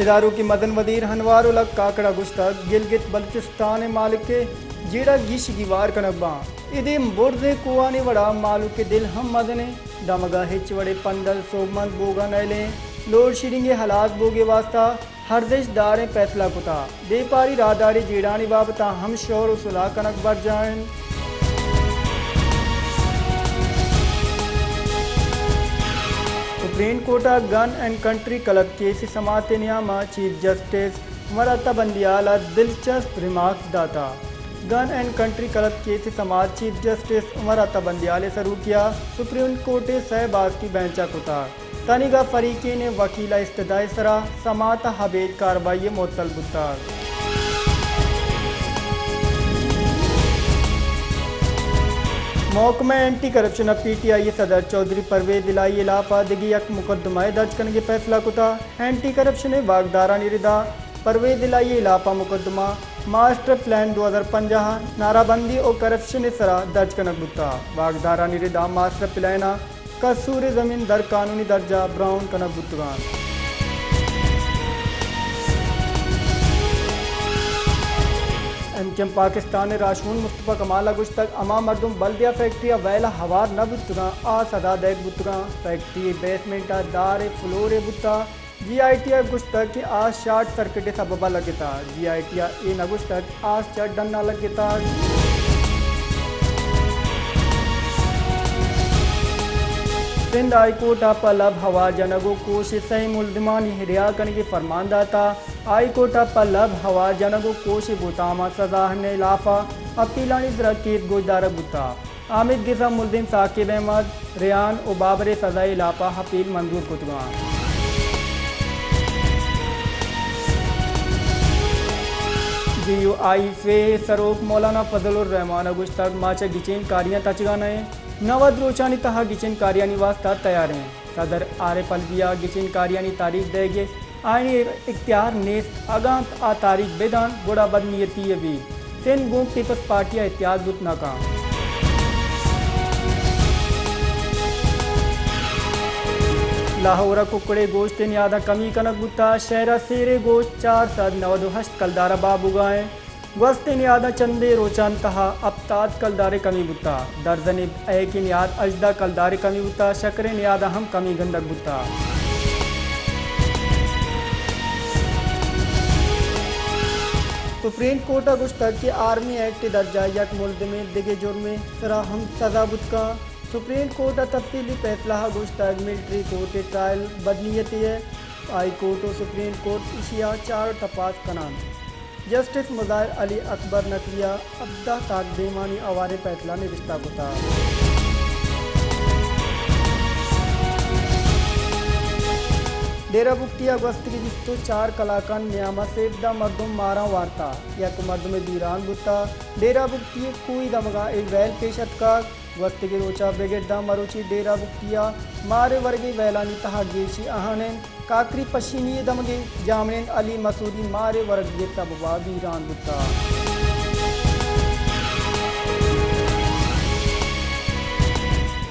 ادارہ ءِ مزن وزیر انوار الحق کاکڑ ءَ گوشتگ، گلگت بلوچستان ءِ مالک ءِ جیڑہ گیش گیوار کنگ باں۔ ادے برزیں کوہانی وڑا مالک ءِ دل ہم مزن انت۔ دمگ ءَ ہچ وڑیں پندل سوبمند بوگ ءَ نئیلیں۔ لوڈ شیڈنگ ءِ ہلاس بوگ ءِ واستہ ارزشت داریں پیسلہ کتہ۔ بیپاری راہداری جیڑھانی بابت ءَ ہم شور ءُ صلاح کنگ برجاہ انت۔ سپریم کورٹ ءَ گن اینڈ کنٹری کلب کیس ءِ سماعت ءِ نیام ءَ چیف جسٹس عمر عطا بندیال ءَ دلچسپ ریمارکس داتہ۔ گن اینڈ کنٹری کلب کیس ءِ سماعت چیف جسٹس عمر عطا بندیال ءِ سروکی ءَ سپریم کورٹ ءِ سئے باسکی بینچ ءَ کتہ۔ تنیگا فریقین ءِ وکیل ءِ استدعا ءِ سرا سماعت ءَ ابید کاروائی ءَ معطل بوتگ۔ محکمہ اینٹی کرپشن ءَ پی ٹی آئی ءِ صدر چوہدری پرویز الہی ءِ ہلاپ ءَ دگہ یک مقدمہ ءِ درج کنگ ءِ فیصلہ کتہ۔ اینٹی کرپشن ءِ واکدارانی ردا پرویز الہی ءِ ہلاپ ءَ مقدمہ ماسٹر پلان دو ہزار پنجاہ ءِ نعرہ بندی ءُ کرپشن ءِ سرا درج کنگ بوتہ۔ واکدارانی ردا ماسٹر پلان ءَ قصور ءِ زمین در قانونی درجہ براہون کنگ بوتگ انت۔ ایم کیو ایم پاکستان ءِ راہشون مصطفی کمال ءَ گوشتگ، ہما مردم بلدیہ فیکٹری ءِ ویل ءَ ہوار نہ بوتگ انت، آ سزا دئیگ بوتگ انت۔ فیکٹری ءِ بیسمنٹ ءِ دار ءِ فلور ءَ بوتہ۔ جی آئی ٹی ءَ گوشتگ کہ آس شارٹ سرکٹ ءِ سبب ءَ لگتہ۔ جی آئی ٹی ءَ اے نہ گوشتگ آس چہ ڈن ءَ لگتگ۔ سندھ ہائی کورٹ ءَ پہ لبھ ہوار جنگ ءُ کوش ءِ سئے ملزمانی رہا کنگ ءِ فرمان داتہ۔ ہائی کورٹ ءَ پہ لبھ ہوار جنگ ءُ کوش ءِ بہتام ءَ سزا ہن ءِ ہلاپ ءَ اپیلانی سرا کیس گوشدارگ بوتہ۔ آمیدگس ءَ ملزم ثاقب احمد، ریحان ءُ بابر ءِ سزا ءِ ہلاپ ءَ اپیل منظور کتگ انت۔ جی یو آئی فے ءِ سروک مولانا فضل الرحمان ءَ گوشتگ، ما چہ گچین کاریاں تچگ ءَ نہ ایں، نود روچانی تہا گچین کاریانی واستہ تیار ایں۔ صدر عارف علوی ءَ گچین کاریانی تاریخ دئیگ ءِ آئینی اختیار نیست، اگاں آ تاریخ بہ دنت گڑا بدنیتی ءَ بیت۔ سندھ گوں پیپلز پارٹی ءَ اتحاد بوت نہ کنت۔ لاہور ءَ ککڑ ءِ گوشت ءِ نیاداں کمی کنگ بوتہ، شہر ءَ سیر ءِ گوشت چار سد نود ءُ ہشت کلدار ءَ بہا بوگ ءَ انت۔ گوست ءِ نیاداں چندے روچانی تہا ہپتاد کلدار ءِ کمی بوتہ۔ درزن ءِ اہک ءِ نیاد ہژدہ کلدار ءِ کمی بوتہ، شکر ءِ نیاداں ہم کمی گندگ بوتہ۔ سپریم کورٹ ءَ گوشتگ کہ آرمی ایکٹ ءِ درجہ ءَ یک ملزمے دگہ جرمے سرا ہم سزا بوت کنت۔ سپریم کورٹ ءَ تفصیلی فیصلہ ءَ گوشتگ، ملٹری کورٹ ءِ ٹرائل بدنیتی ءَ، ہائی کورٹ ءُ سپریم کورٹ ایشی ءَ چار ءُ تپاس کن انت۔ جسٹس مظاہر علی اکبر نقوی ءَ ہبدہ تاکدیمانی ہواریں پیسلہ نبشتہ کتگ۔ ڈیرہ بگٹی ءَ گوستگیں بیست ءُ چار کلاکانی نیام ءَ سیزدہ مردم ماراں وارتہ، یک مردمے بیران بوتہ۔ ڈیرہ بگٹی ءِ کوہی دمگ ءَ اے ویل پیش اتکگ۔ گوستگیں روچ ءَ بگر داں مروچی ڈیرہ بگٹی ءَ مار ءِ ورگ ءِ ویلانی تہا گیشی اہان انت۔ کاکری پشینی ءِ دمگ ءَ جامنین علی مسعودی مار ءِ ورگ ءِ سبب ءَ بیران بوتگ۔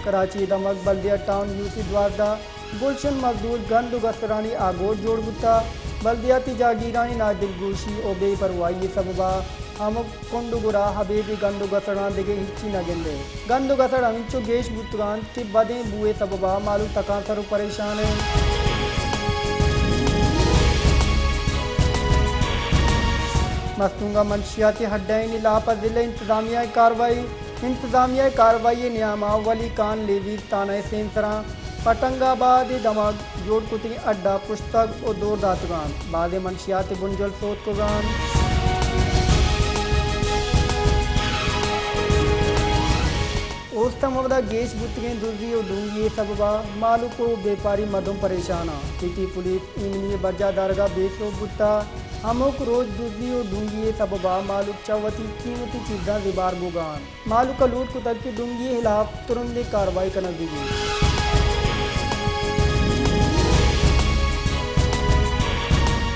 کراچی ءِ دمگ بلدیہ ٹاؤن یو سی دوازدہ گلشن مزدور گند ءُ گسرانی آگوش جوڑ بوتگ۔ بلدیاتی جاگیرانی نادلگوشی ءُ بے پرواہی ءِ سبب ءَ ہمک کنڈ ءُ گرا ابیدی گند ءُ گسڑاں دگہ ہچی نہ گندئے۔ گند ءُ گسڑ ہمینچو گیش بوتگ انت کہ بدیں بو ءِ سبب ءَ مہلوک تکانسر ءُ پریشان انت۔ مستونگ ءَ منشیاتی ہڈ ءِ ہلاپ ءَ ضلع انتظامیہ ءِ کاروائی۔ انتظامیہ ءِ کاروائی ءِ نیام ءَ ولی خان لیویز تھانہ ءِ سیمسراں پٹنگ آباد ءِ دمگ جوڑ کتگیں اڈ ءَ پشتگ ءُ دور داتگ انت۔ بازیں منشیات ءِ بنجل سوتکگ انت۔ اوست ءَ مودا گیش بوتگیں دزی ءُ ڈونگی ءِ سبب ءَ مہلوک ءُ بیپاری مردم پریشان انت۔ سٹی پولیس ایمنی ءِ برجاہ دارگ ءَ بے سوب بوتگ۔ ہمک روچ دزی ءُ ڈونگی ءِ سبب ءَ مہلوک چہ وتی قیمتی چیزاں زبہر بوگ ءَ انت۔ مہلوک ءَ لوٹ کتگ کہ ڈونگی ءِ ہلاپ ترندیں کاروائی کنگ بہ بیت۔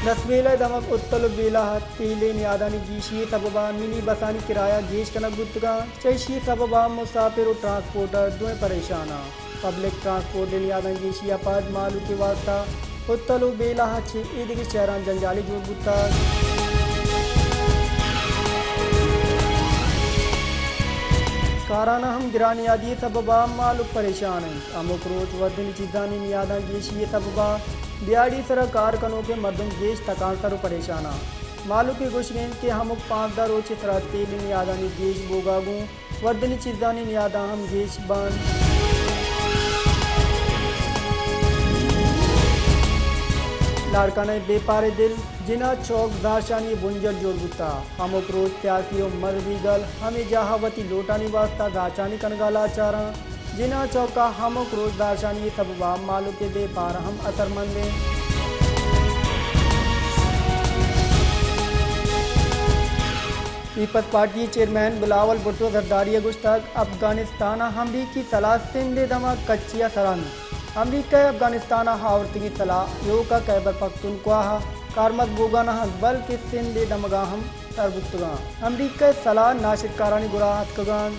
لسبیلہ ءِ دمگ اتل ءُ بیلہ ءَ تیل ءِ نیادانی گیشی ءِ سبب ءَ منی بسانی کرایہ گیش کنگ بوتگ انت۔ چہ ایشی ءِ سبب ءَ مساپر ءُ ٹرانسپورٹر دوئیں پریشان انت۔ پبلک ٹرانسپورٹ ءِ نیاداں گیشی ءَ پد مہلوک ءِ واستہ پتل و بیلہ چہ ایدگہ شہراں جنجالی جوڑ بوتگ۔ کارانہ ہم گرانیادی سببا مالک پریشان انت۔ ہمک روچ وردنی چیزانی نیاداں گیشی سببا دیہاڑی سرا کار کنوکیں مردم گیش تکانسر و پریشان انت۔ مالک گوشگ انت کہ ہمک پانزدہ روچ سرا تیل نیادانی گیش بوگا گوں وردنی چیزانی نیاداں ہم گیش بنت۔ لاڑکانہ بے پار دل جناح چوک زہرشانی بنجل جوڑ بوتا۔ ہمک روچ سیاسی و مذہبی گل ہمے جاہا وتی لوٹانی واسطہ زہرشانی کنگا لاچاراں۔ جناح چوکا ہمک روچ زہرشانی سببا مالک بے پار ہم اثرمند انت۔ پیپلز پارٹی چیئرمین بلاول بھٹو زرداری ء گوشتگ، افغانستان ء امریکی سلاہ سندھ ء دمگ کچی ء سر انت۔ امریکہ ء افغانستان ء آورتگیں سلاہ ایوک ء خیبر پختونخوا ء کارمرز بوگا نہ انت، بلکہ سندھ ء دمگا ہم سر بوتگاں۔ امریکہ ء سلاہ ناشرکارانی گورا اتکگاں۔